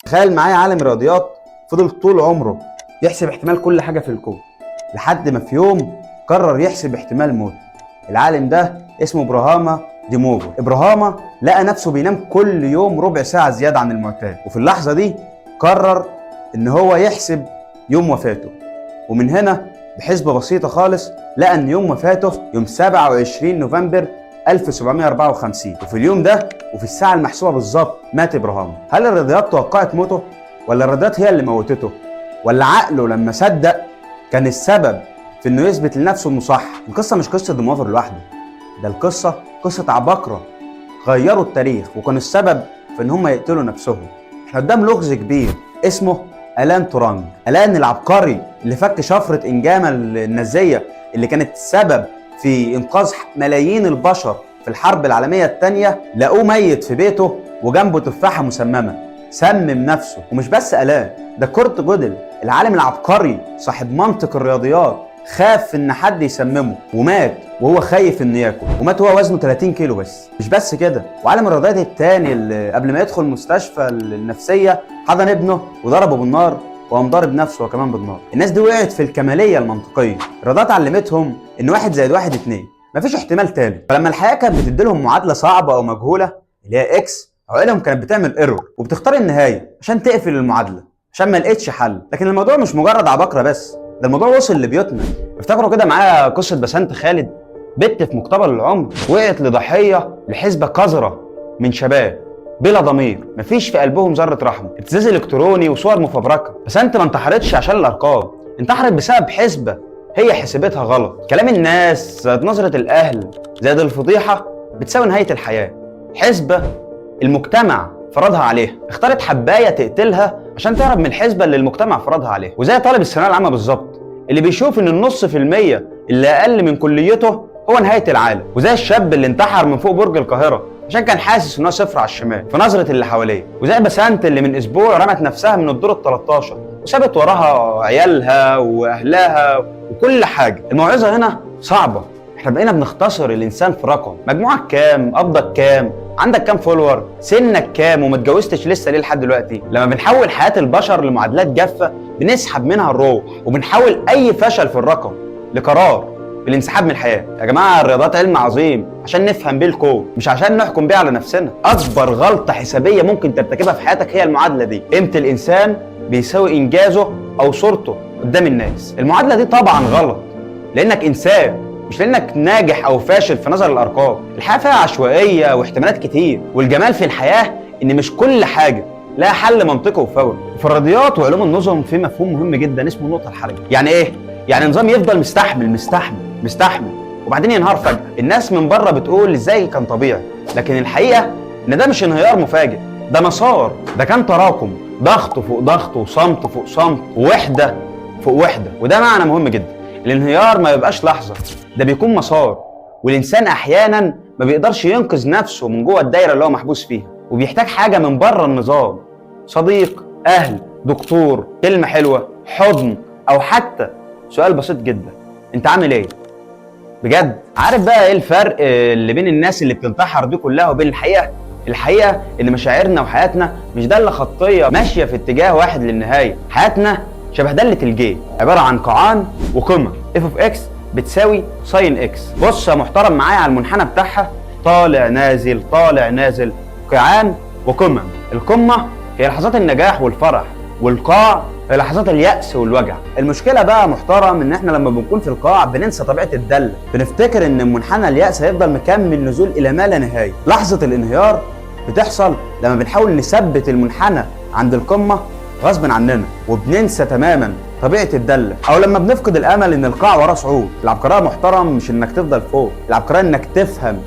تخيل معايا عالم رياضيات فضل طول عمره يحسب احتمال كل حاجة في الكون، لحد ما في يوم قرر يحسب احتمال موته. العالم ده اسمه براهاما ديموفر. ابراهاما لقى نفسه بينام كل يوم ربع ساعة زيادة عن المعتاد، وفي اللحظة دي قرر ان هو يحسب يوم وفاته. ومن هنا بحسبة بسيطة خالص لقى ان يوم وفاته يوم 27 نوفمبر 1754، وفي اليوم ده وفي الساعة المحسوبة بالظبط مات ابراهام. هل الرياضيات توقعت موته، ولا الرياضيات هي اللي موتته، ولا عقله لما صدق كان السبب في انه يثبت لنفسه انه صح؟ القصة مش قصة ديموفر لوحده، ده القصة قصة عباقرة غيروا التاريخ وكانوا السبب في ان هم يقتلوا نفسهم. احنا قدام لغز كبير اسمه الان تورانج. الان العبقري اللي فك شفرة انجاما النازية اللي كانت السبب في انقاذ ملايين البشر في الحرب العالمية الثانية، لقوه ميت في بيته وجنبه تفاحة مسممة، سمم نفسه. ومش بس الان، ده كورت جودل العالم العبقري صاحب منطق الرياضيات خاف ان حد يسممه ومات وهو خايف انه ياكل، ومات وهو وزنه 30 كيلو بس. مش بس كده، وعالم الرياضيات التاني اللي قبل ما يدخل المستشفى النفسية حضن ابنه وضربه بالنار وقام ضارب نفسه كمان بالنار. الناس دي وقعت في الكماليه المنطقية. الرياضيات علمتهم ان 1 زائد 1 2، مفيش احتمال تالت. فلما الحياة كانت بتديلهم معادلة صعبة او مجهولة اللي هي X، عقولهم كانت بتعمل error وبتختار النهاية عشان تقفل المعادلة، عشان ما لقيتش حل. لكن الموضوع مش مجرد عباقره بس، ده الموضوع وصل لبيوتنا. افتكروا كده معايا قصة بسنت خالد، بنت في مقتبل العمر وقعت لضحيه لحسبه قذرة من شباب بلا ضمير، مفيش في قلبهم ذره رحمه، ابتزاز الكتروني وصور مفبركه. بسنت ما انتحرتش عشان الارقام، انتحرت بسبب حسبه هي حسبتها غلط. كلام الناس زائد نظره الاهل زائد الفضيحة بتساوي نهاية الحياة. حسبه المجتمع فرضها عليها، اختارت حبايه تقتلها عشان تهرب من الحسبة اللي المجتمع فرضها عليها. وزي طالب الثانوية العامة بالظبط اللي بيشوف ان النص في المية اللي اقل من كليته هو نهاية العالم، وزي الشاب اللي انتحر من فوق برج القاهرة عشان كان حاسس ان هو صفر على الشمال في نظره اللي حواليه، وزي بسنت اللي من اسبوع رمت نفسها من الدور ال 13 وسابت وراها عيالها واهلها وكل حاجة. الموعظة هنا صعبة، احنا بقينا بنختصر الانسان في رقم، مجموعك كام، قبضك كام، عندك كام follower، سنك كام، وما اتجوزتش لسه ليه لحد دلوقتي. لما بنحول حياة البشر لمعادلات جافة بنسحب منها الروح، وبنحول اي فشل في الرقم لقرار بالانسحاب من الحياة. يا جماعة الرياضات علم عظيم عشان نفهم بيه الكون، مش عشان نحكم بيه على نفسنا. اكبر غلطه حسابيه ممكن ترتكبها في حياتك هي المعادلة دي: قيمة الانسان بيساوي انجازه او صورته قدام الناس. المعادلة دي طبعا غلط، لانك انسان مش لانك ناجح او فاشل في نظر الارقام. الحياة فيها عشوائية واحتمالات كتير، والجمال في الحياة ان مش كل حاجة لها حل منطقي وفوري. في الرياضيات وعلوم النظم في مفهوم مهم جدا اسمه النقطة الحرجة. يعني ايه؟ يعني نظام يفضل مستحمل مستحمل مستحمل وبعدين ينهار فجاة. الناس من بره بتقول ازاي كان طبيعي، لكن الحقيقة ان ده مش انهيار مفاجئ، ده مسار، ده كان تراكم، ضغط فوق ضغط وصمت فوق صمت ووحده فوق وحده. وده معنى مهم جدا، الانهيار ما بيبقاش لحظة، ده بيكون مسار. والانسان احيانا ما بيقدرش ينقذ نفسه من جوه الدايرة اللي هو محبوس فيها، وبيحتاج حاجة من بره النظام: صديق، اهل، دكتور، كلمة حلوة، حضن، او حتى سؤال بسيط جدا: انت عامل ايه؟ بجد. عارف بقى ايه الفرق اللي بين الناس اللي بتنتحر دي كلها وبين الحقيقة؟ الحقيقة ان مشاعرنا وحياتنا مش داله خطيه ماشية في اتجاه واحد للنهاية. حياتنا شبه داله الجيم، عبارة عن قاعان وقمة. f of x بتساوي sine x. بص يا محترم معايا على المنحنى بتاعها، طالع نازل طالع نازل، قيعان وقمم. القمه هي لحظات النجاح والفرح، والقاع هي لحظات اليأس والوجع. المشكلة بقى يا محترم ان احنا لما بنكون في القاع بننسى طبيعة الدالة، بنفتكر ان منحنى اليأس هيفضل مكمل نزول الى ما لا نهاية. لحظة الانهيار بتحصل لما بنحاول نثبت المنحنى عند القمة غصب عننا، وبننسى تماما طبيعة الدالة، او لما بنفقد الامل ان القاع وراه صعود. العبقرية محترم مش انك تفضل فوق، العبقرية انك تفهم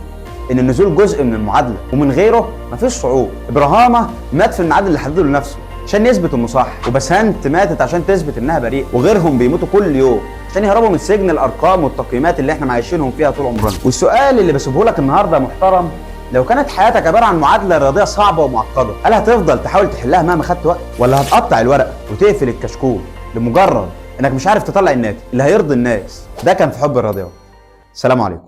ان النزول جزء من المعادلة ومن غيره مفيش صعود. ابراهاما مات في الميعاد اللي حدده لنفسه عشان يثبت انه صح، وبسنت ماتت عشان تثبت انها بريئة، وغيرهم بيموتوا كل يوم عشان يهربوا من سجن الارقام والتقييمات اللي احنا معايشينهم فيها طول عمرنا. والسؤال اللي بسيبه لك النهارده يا محترم: لو كانت حياتك عبارة عن معادلة رياضية صعبة ومعقدة، هل هتفضل تحاول تحلها مهما خدت وقت، ولا هتقطع الورقة وتقفل الكشكول لمجرد انك مش عارف تطلع الناتج اللي هيرضي الناس؟ ده كان في حب الرياضيات. سلام عليكم.